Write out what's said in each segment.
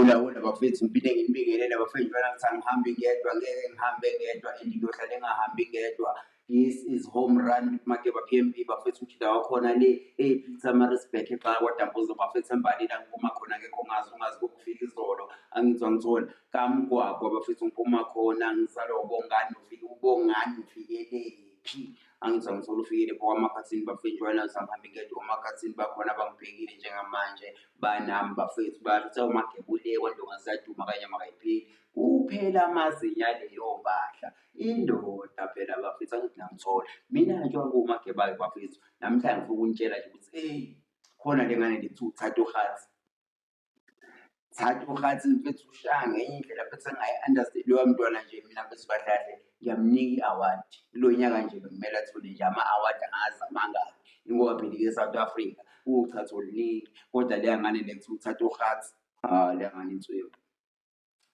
Hola hola bafethu, ngiphinde nginibingelele bafethu njena ngithi angihambi ngedwa, ngeke ngihambe ngedwa and ngiyohlale ngingahambi ngedwa. This is home run with Mageba P_M_B bafethu umjida wakhona le e-Pietermaritzburg exa kwaDambuza bafethu embali la ngiphuma khona akekho ongazi ungazi kokufika izolo angithi angithola kaMgwagwa bafethu ngiphuma khona ngizalwa uBongani ufike uBongani uFikelephi angithi angithola ufikile pho kwaMakhathini bafethu njena ngithi angihambi ngedwa oMakhathini bakhona bangibhekile njengamanje banami bafethu basho kuthiwa uMagebule kwandonga ziyaduma kanyama kayipheli kuphela amazinyo aleyo mpahla indoda phela bafethu angithi nangithola mina njengoba kuwuMageba-ke bafethu namhlanje ngifuna ukunitshela nje ukuthi eyi khona le ngane le kuthiwa uThatohatsi Thatohatsi mfethu ushaya ngenye indlela mfethu engingayi-understand loya mntwana nje mina mfethu kahle kahle ngiyamnika i-award. Kulo nyaka nje bekumele athole nje ama-award angazi amangaki ingoba phela ike-South Africa uwuthatha oluningi kodwa leya ngane le kuthiwa uThatohatsi, hha leya ngane inswempu.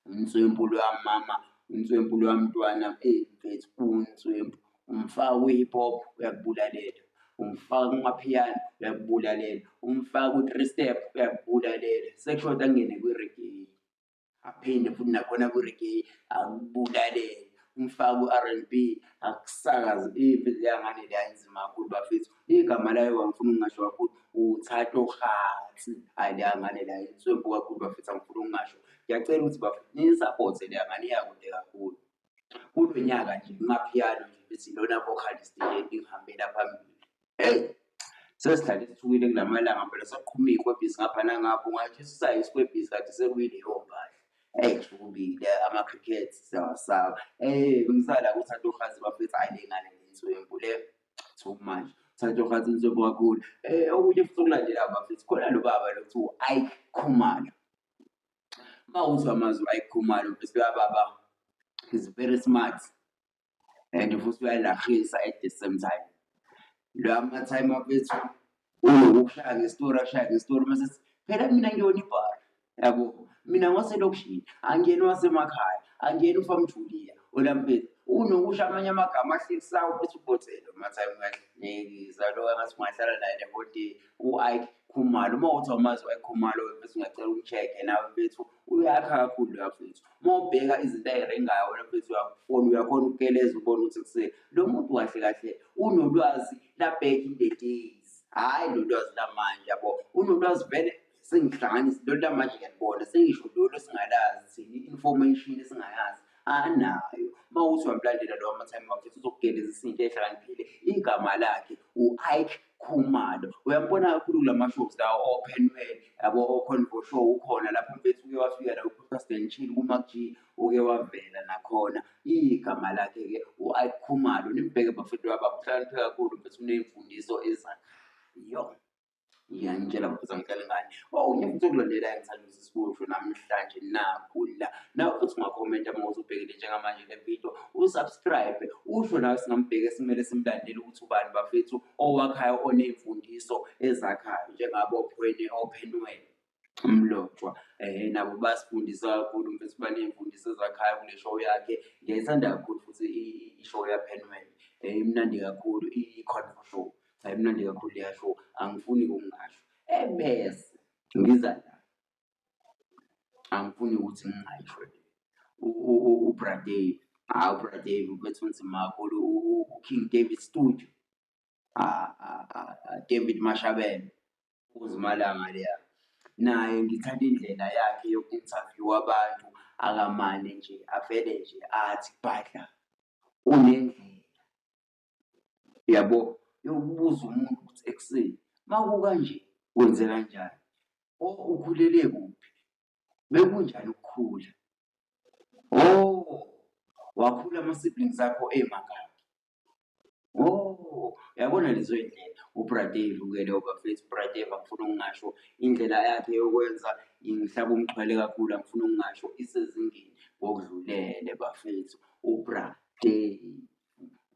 Unswempu loya mama, unswempu loya mntwana eyi mfethu unswempu. Umfaka kwi-hip hop uyakubulalela, umfaka kumaphiyano uyakubulalela, umfaka kwi-three step uyakubulalela. Sekushoda angene kwi-reggae, aphinde futhi nakhona kwi-reggae akubulalele. Umfaka ku-R and B akusakaze. Impi leya ngane leya inzima kakhulu bafethu. Igama layo angifuni ukungasho kakhulu uThatohatsi. Hhayi leya ngane leya inswempu kakhulu bafethu angifuni ukungasho. Ngiyacela ukuthi bafethu niyisaphothe leya ngane iyakude kakhulu. Kulo nyaka nje kumaphiyano nje bethi lona vocalist nje ingihambela phambili. Hey, sesihlale sithukile kulamalanga phela saqhuma iy'kwebhisi ngapha nangapha ungathi sisaye isikwebhisi kade sekuyileyo mpahla. Eyi kushubile ama-cricket siyawasaba. Ngisala kuThatohatsi bafethu hhayi le ngane le inswempu le too much. Thatohatsi inswempu kakhulu. Okunye futhi okulandelayo bafethu khona lo baba lo kuthiwa u-Ike Khumalo. Uma uzwa amazwi u-Ike Khumalo mfethu uyababa he's very smart and futhi uyalahisa at the same time. Lo ama-time mfethu unokukushaya ngestori akushaye ngestori mase ethi phela mina ngiyona ibhara yabo mina ngwaselokishini angiyena owasemakhaya angiyena ufamjuliya wena mfethu unokusho amanye amagama ahlekisayo mfethu ubothelwe ama-time uyahlekisa lo engathi ungahlala naye le whole day u-Ike Khumalo uma uthi awumazi u-Ike Khumalo mfethu ngiyacela umcheck-e nawe mfethu uyakha kakhulu loya mfethu. Uma ubheka izinto ayirengayo wena mfethu uyakufona uyakhona ukugeleza ubone ukuthi kuse lo muntu kahle kahle unolwazi la-back in the days, hhayi lo lwazi lamanje yabo. Unolwazi vele sengihlanganisa lolu lamanje ngiyalibona sengisho lolu esingalazi thina i-information esingayazi anayo. Uma kuwukuthi uyamlandela lo wama-time mfethu uzokugelezisa into ehlakaniphile. Igama lakhe u-Ike Khumalo. Uyambona kakhulu kulama shows lawa o-Penwell yabo o-Convo Show ukhona lapho mfethu uke wafika la ku-Podcast and Chill ku-Mark G uke wavela nakhona. Igama lakhe-ke u-Ike Khumalo. Nimbheke bafethu baba uhlakaniphe kakhulu mfethu uney'mfundiso ezakhayo. Ngiyanitshela bafethu angidlali ngani. Okunye futhi okulandelayo engithanda ukuthi sikusho namhlanje nakhu la. Nawe futhi ungakhomenta uma kuwukuthi ubhekile njengamanje le video, usubscribe, usho nawe singambheka esimele simlandele ukuthi ubani bafethu owakhayo oney'mfundiso ezakhayo njengabo oPenuel Mlotshwa. Nabo basifundisa kakhulu mfethu baney'mfundiso ezakhayo kule show yakhe. Ngiyayithanda kakhulu futhi i-show yaPenuel, imnandi kakhulu i-Convo Show. Cha imnandi kakhulu leya show angifuni ukungasho. Ebese ngiza la, angifuni ukuthi ngingayisho le. UBra Dave, hhayi uBra Dave mfethu unzima kakhulu uKing David Studio, David Mashabela. Uzimalanga leya. Naye ngithanda indlela yakhe yoku-interview-a abantu, akamane nje avele nje athi bhadla, unendlela yabo yokubuza umuntu ukuthi ekuseni uma kukanje wenze kanjani or ukhulele kuphi, bekunjani ukukhula, oh wakhula ama-siblings akho emangaki. Oh, uyabona lezo y'ndlela uBra Dave-ke loyo bafethu, uBra Dave angifuni ukungasho indlela yakhe yokwenza ingihlaba umxhwele kakhulu angifuni ukungasho isezingeni ngokudlulele bafethu. UBra Dave,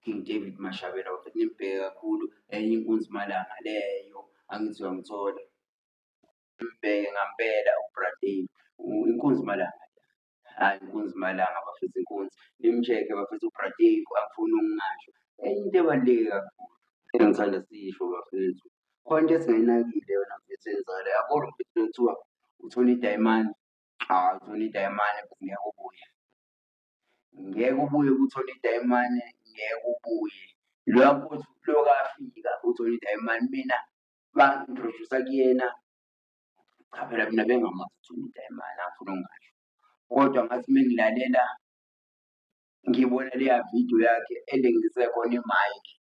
King David Mashabela bafethu nimbheke kakhulu enye inkunzi malanga leyo angithi uyangithola. Mbheke ngampela uBra Dave, inkunzi malanga. Hhayi inkunzi malanga bafethu inkunzi. Nimsheke bafethu uBra Dave angifuni ukungasho. Enye into ebaluleke kakhulu engithanda siyisho bafethu, khona into esingayinakile yona mfethu eyenzakalayo. Yabo lo mfethu lo kuthiwa uthole idayimane Hawu Tony Dayimane futhi ngeke ubuye. Ngeke ubuye kuTony Dayimane, ngeke ubuye. Loya mfowethu loku afika uTony Dayimane mina bangi-introduce-a kuyena, cha phela mina bengingamazi uTony Dayimane angifuni ukungasho. Kodwa ngathi uma ngilalela ngibona leya vidiyo yakhe elengise khona imayikhi,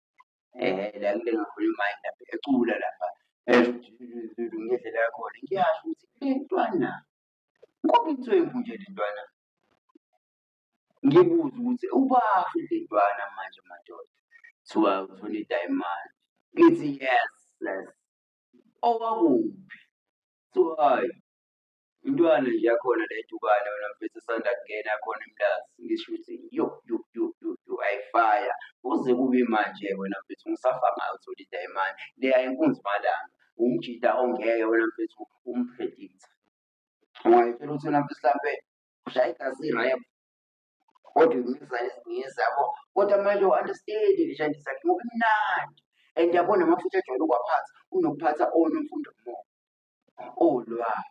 la kulenga khona imayikhi lapha ecula lapha esho ukuthi ngendlela yakhona, ngiyasho ukuthi le ntwana ngoba inswempu nje le ntwana. Ngibuze ukuthi ubaphi le ntwana manje madoda? Kuthiwa uTony Dayimane. Ngithi yes, yes. Owakuphi? Kuthiwa hhayi intwana nje yakhona le edubane wena mfethu esanda kungena yakhona eMlazi. Ngisho ukuthi yo yo yo yo yo ayifaya. Kuze kube manje wena mfethu ngisafa ngayo uTony Dayimane. Leya inkunzi malanga. Umjita ongeke wena mfethu um-predict-e. Ungayitshela ukuthi wena mfethu hlampe ushaya igazi i-rap kodwa imizwa yesiNgisi yabo. Kodwa manje u-understand le shandi sakhe ngoba imnandi and yabona amafutha ajwayele ukuwaphatha unokuphatha oNomfundo Mo, oLwah,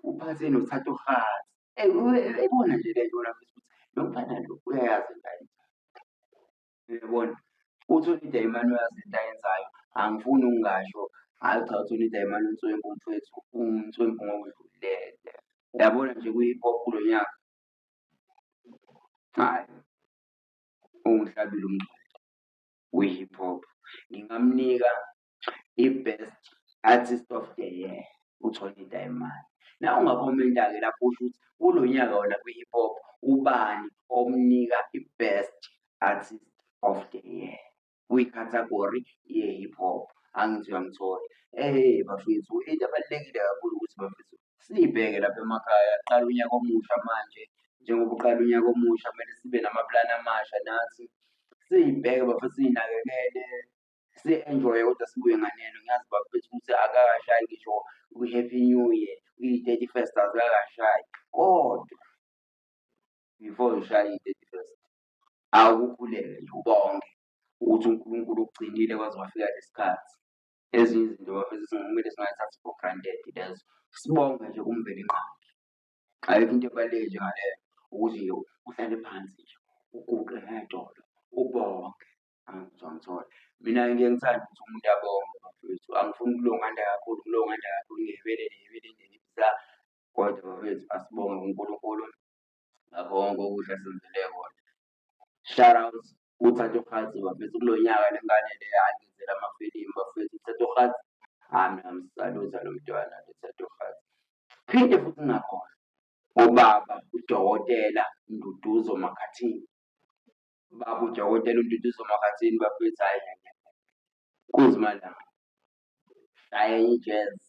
uphathe noThatohatsi. Uyayibona nje le nto lapho ukuthi lo mfana lo uyayazi into ayenzayo. Uyabona? UTony Dayimane uyazi into ayenzayo, angifuni ukungasho, hhayi cha uTony Dayimane unswempu mfwethu, unswempu ngokudlulele. Uyabona nje kwi-hip hop kulo nyaka, hhayi ungihlabile umxhwele kwi-hip hop. Ngingamnika i-best artist of the year uTony Dayimane. Nawe ungakhomenta-ke lapho usho ukuthi kulo nyaka wena kwi-hip hop ubani omnika i-best artist of the year kwi-category ye-hip hop. Angithi uyangithola? Bafethu into ebalulekile kakhulu ukuthi bafethu siy'bheke lapha emakhaya kuqala unyaka omusha manje. Njengoba uqala unyaka omusha kumele sibe namaplani amasha nathi. Siy'bheke bafethu siy'nakekele. Si-enjoy-e kodwa sibuye nganeno. Ngiyazi bafethu ukuthi akakashayi ngisho u-happy new year, uyi-thirty first azikakashayi kodwa before zishaye iyi-thirty first awukhuleke nje ubonge ukuthi uNkulunkulu ukugcinile kwaze kwafika lesi khathi. Ezinye izinto bafethu kumele singayithathi for granted lezo, sibonge nje kuMvelinqangi. Ayikho into ebaluleke njengaleyo ukuthi nje uhlale phansi nje uguqe ngedolo ubonge. Angizwa. Mina ngiye ngithande ukuthi umuntu abonge bafethu, angifuni ukulonganda kakhulu, ngilonganda kakhulu ngihebelele ngihebelele kodwa bafethu asibonge kuNkulunkulu ngakho konke okuhle asenzele kona. Shout out kuThatohatsi bafethu kulo nyaka le ngane le angenzela amafilimu bafethu uThatohatsi, hhayi mina ngiyamsalutha lo mntwana lo Thatohatsi. Phinde futhi ngingakhohlwa ubaba uDokotela Nduduzo Makhathini. Baba uDokotela uNduduzo Makhathini bafethu hhayi kunzima la. Shaya i-jazz.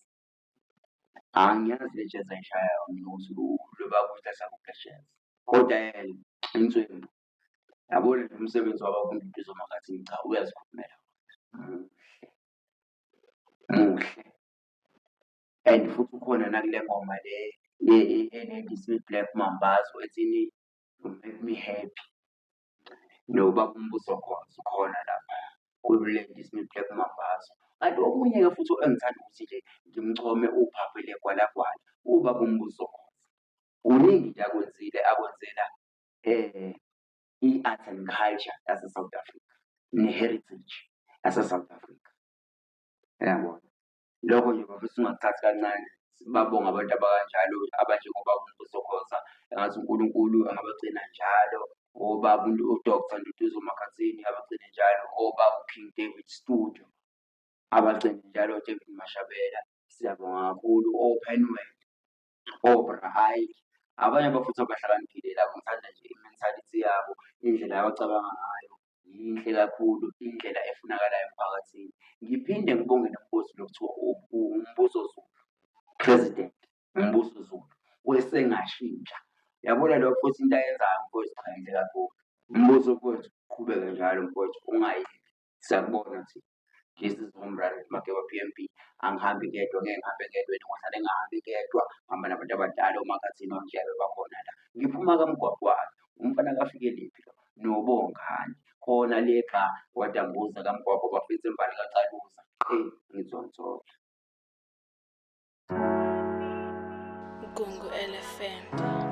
Angiyazi le jazz ayishayayo mina ukuthi lo baba uyithatha kuphi le jazz. Kodwa yena inswempu. Yabona nje umsebenzi wababa uNduduzo Makhathini cha uyazikhulumela. Muhle. Muhle. And futhi ukhona nakule ngoma le e-Ladysmith Black Mambazo ethini you make me happy. Nobaba uMbuso Khoza ukhona lapha kwi-Ladysmith Black Mambazo. Kanti okunye-ke futhi engithanda ukuthi nje ngimchome uPhaphi Legwalagwala, ubaba uMbuso Khoza. Kuningi nje akwenzile akwenzela i-art and culture yase-South Africa ne-heritage yase-South Africa. Uyabona? Lokho nje bafethu singakuthathi kancane, sibabonge abantu abakanjalo abanjengobaba uMbuso Khoza, engathi uNkulunkulu angabagcina njalo, obaba u-Doctor Nduduzo Makhathini abagcine njalo, obaba u-King David Studio abagcine njalo, o-David Mashabela, siyabonga kakhulu, o-Penuel, o-Bra Ike, abanye abafuthi abahlakaniphile labo, ngithanda nje i-mentality yabo, indlela abacabanga ngayo. Yinhle kakhulu indlela efunakalayo emphakathini. Ngiphinde ngibonge nombuso lo kuthiwa uMbuso Zulu, President uMbuso Zulu wesengashintsha. Uyabona lo futhi into ayenzayo mfowethu cha yinhle kakhulu. Mbuso mfowethu qhubeke njalo mfowethu ungayeki, siyakubona thina. This is Home Run with Mageba P_M_B. Angihambi ngedwa, ngeke ngihambe ngedwa and ngohlale ngingahambi ngedwa, ngihamba nabantu abadala oMakhathini oNtshebe bakhona la. Ngiphuma kaMgwagwana, umfana kaFikelephi lo noBongani. Khona le gqa kwaDambuza kaMgwagwa bafethu embali kaCaluza. Qi ngizwa ngithola. Gungu Elephant.